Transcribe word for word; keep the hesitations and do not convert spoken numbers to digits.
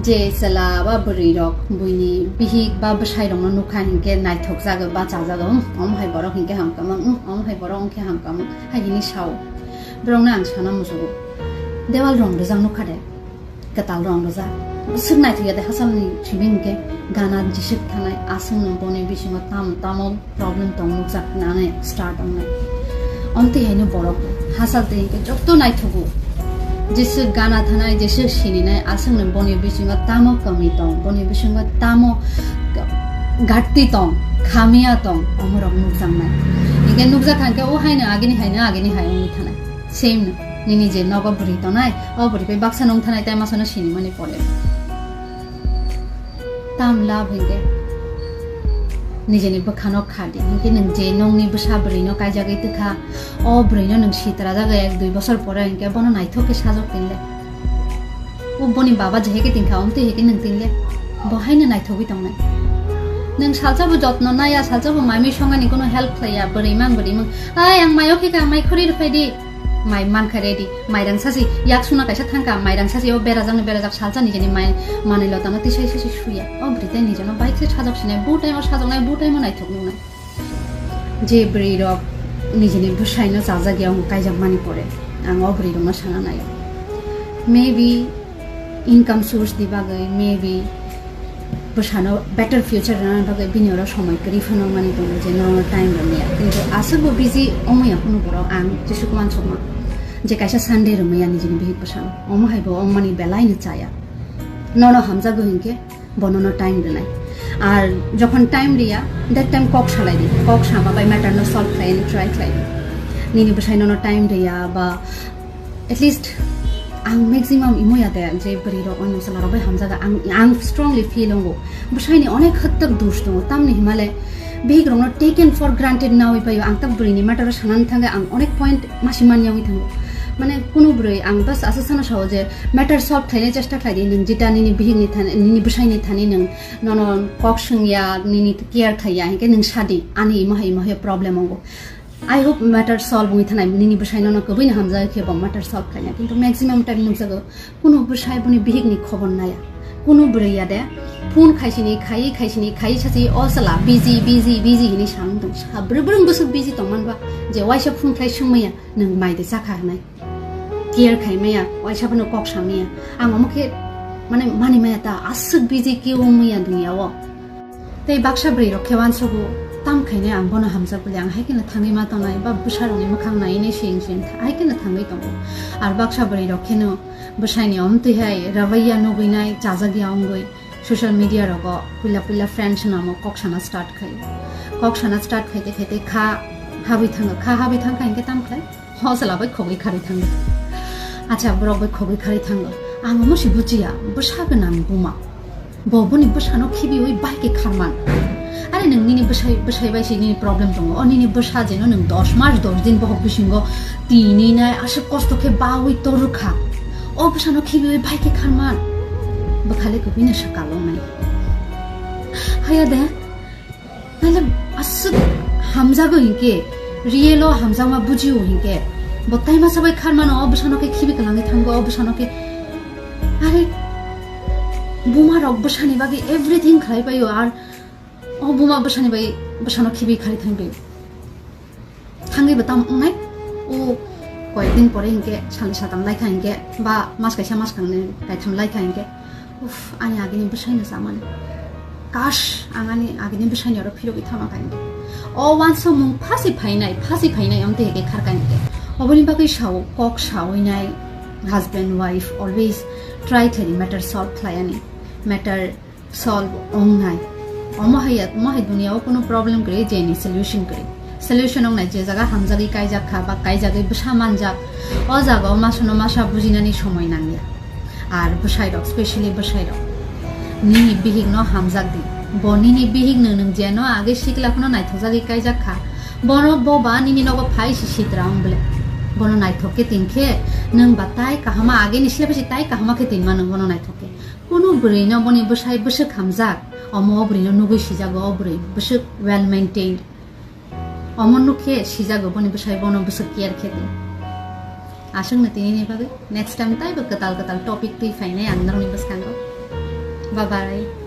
Je chwla ba bwrwi rok buini bihik ba bwsai rokno nukha hinkhe naithok jago, bacha jago, "Hmm, omo hai borok hinkhe hamkama, hmm, omo hai borok hinkhe hamkama," hai hini sao. Borokno ang sana musugo. Dewal rong rijak nukha de, kwtal rong rijak. Swk naithok ya de hasalni simi hinkhe gana jisik thanai, aswkno boni bisingo tamo tamo problem tong nukjak nani start wngnai. Omtwi haino borok hasal twi hinkhe jotto naithogo. Jesa gana thanai, jesa sininai, aswkno boni bisingo tamo kami tong, boni bisingo tamo gatti tong, khamia tong, omorok nukjaknai. Hinkhe nukjak kha hinkhe o haino agini haino agini hai wngwi thanai. Same no, nini je nogo bwrwi tongnai, o bwrwi bai baksa nung thanai tai masano sinimani pore. Tam love hinkhe nijeni bwkhano khadi, hinkhe nwng je nongni bwsa bwrwino kaijagwi twkha, o bwrwino nwng sitra jagwi ek dui bosor pore hinkhe bono naithok khe sajok tinle. O boni baba jeheke tingkha, omtwi heke nwng tingle. Bo haino naithogwi tongnai. Nwng salsabo jotno naya, salsabo mami songani kono help khlaiya, bwrwi mang, bwrwi mang. "Ai, ang mayo khe ka, mai khori rwphai di." Mai mankha ready, mairang sasi, yak suna kaisa thangkha, mairang sasi o berajak ni berajak salsa nijeni mai manwi lotano tisai sasi suya. O bwrwi tei nijeno bike se sajok sinai, bu time o sajoknai, bu time o naithok nuknai. Je bwrwi rok nijeni bwsai no chajak ya, wng kaijak mani pore, ang o bwrwi rok no sana naio. Maybe income source ni bagwi, maybe bwsano better future rwna bagwi bini oro somoi kwrwi phano mani tongo je norokno time rwmaya. Kintu aswk bo busy wngmaya kunu borok, ang jesuk mansukma je kaisa Sunday rwmaya nijini bihik bwsano. Omo hai bo wngmani belai no chaya. Nono hamjago hinkhe bo nono time rwnai. Ar jokhon time riya, that time kok salai di. Kok sama bai matter no solve khlai ni try khlai di. Nini bwsai nono time riya ba at least ang maximum imo ya de je bwrwi rok, oino chwla rok bai hamjaga, ang, ang strongly feel ongo. Bwsai ni onek hwtwk dos tongo, tamni himale bihik rokno taken for granted nawi paio. Ang tak bwrwi ni matter o sanani thangwi ang onek point masi manya wngwi thango. Mane kunu bwrwi ang bas asa sana sao je matter solve khlaina chesta khlai di, nwng jeta nini bihik ni thani, nini bwsai ni thani nwng nono kok swngya, nini care khaiya, hinkhe nwng sadi, ani imo hai, imo hai problem ongo. I hope matter solve wngwi thanai, nini bwsai nono kwbwino hamjagwi khe bo matter solve khaina. Kintu maximum time nukjago, kunu bwsai boni bihik ni khobor naya. Kunu bwrwi ya de, phone khaisini, khaiwi khaisini, khaiwi sasi, "O chwla, busy, busy, busy," hinwi samung tong. Sa bwrwi bwrwi bwswk busy tongman ba, je waisa phone khlai swngmaya, "Nwng mai de chakha?" hinwi. Care khai maya, waisa phano kok sa maya. Ang omo khe, mane, mani maya ta, aswk busy khe wng maya dunya o. Tei baksa bwrwi rok khe uansugo, tam khainai ang bono hamjak bwle, ang hai kheno thangwi ma tongnai, ba bwsa rokni mwkhang naiwi nai siyeng siyeng tha-, hai kheno thangwi tongo. Ar baksa bwrwi rok kheno bwsai ni omtwi hai rawaiya nugwi nai, chajak ya wngwi social media rogo puila puila friends no omo kok sana start khai. Kok sana start khaite khaite kha habwi thango, kha habwi thang kha hinkhe tam khlai? Ho chwla bai khogwi kharwi thango. Acha, borok bai khogwi kharwi thango. Ang omo se bujiya, bwsa gwnang buma. Bo boni bwsano khibiwi bai khe kharman. Are nwng nini bwsai, bwsai bai se nini problem tongo. O nini bwsa jeno nwng dos mas dos din bohok bisingo tini nai aswk kosto khe bawi torwkha. O bwsano khibiwi bai khe kharman. Bwkhale kwbwino swkalo nai. Haya de. Nale aswk hamjago hinkhe, real o hamjakma bujio hinkhe, bo tai masa bai kharmano, o bwsano khe khibi kwlangwi thango, o bwsano khe, are, buma rok bwsani bagwi everything khlai paio, ar o buma bwsani bai bwsano khibi kharwi thangwi. Thangwi bo tam wngnai. O koyekdin pore hinkhe, salni satam laikha hinkhe, ba mas kaisa mas kangni kaitham laikha hinkhe, uf, ani agini bwsaino chamani. Kash, ang ani agini bwsaini oro phirogwi thangma kainwi. O uansukmung phasi phainai, phasi phainai, omtwi hinkhe kharkani khe. Oboni bagwi sao, kok sawi nai, husband, wife always try khlaidi matter solve khlaiani. Matter solve wngnai. Omo hai ya, omo hai dunia o kuno problem kwrwi, jeni solution kwrwi. Solution wngnai, je jaga hamjagwi kaijak kha ba kaijagwi bwsa manjak, o jaga o masano masa bujinani somoi nangya. Ar bwsai rok, specially bwsai rok, nini bihik no hamjak di. Bo nini bihik no nwng jeno age sikla phano naithokjagwi kaijak kha. Bono bo ba nini nogo phai si sitra wng bwle. Bono naithok khe tin khe nwng ba tai kahama age ni sle bisi tai kahama khe tin ma nwng bono naithok khe. Kunu bwrwi no boni bwsai bwswk hamjak, omo o bwrwi no nugwi sijago, o bwrwi bwswk well maintained. Omo nuk khe sijago boni bwsai bono bwswk care khe di. Aswk no tini ni bagwi next time taibo kwtal kwtal topic twi phainai ang norokni bwskango. Bye bye.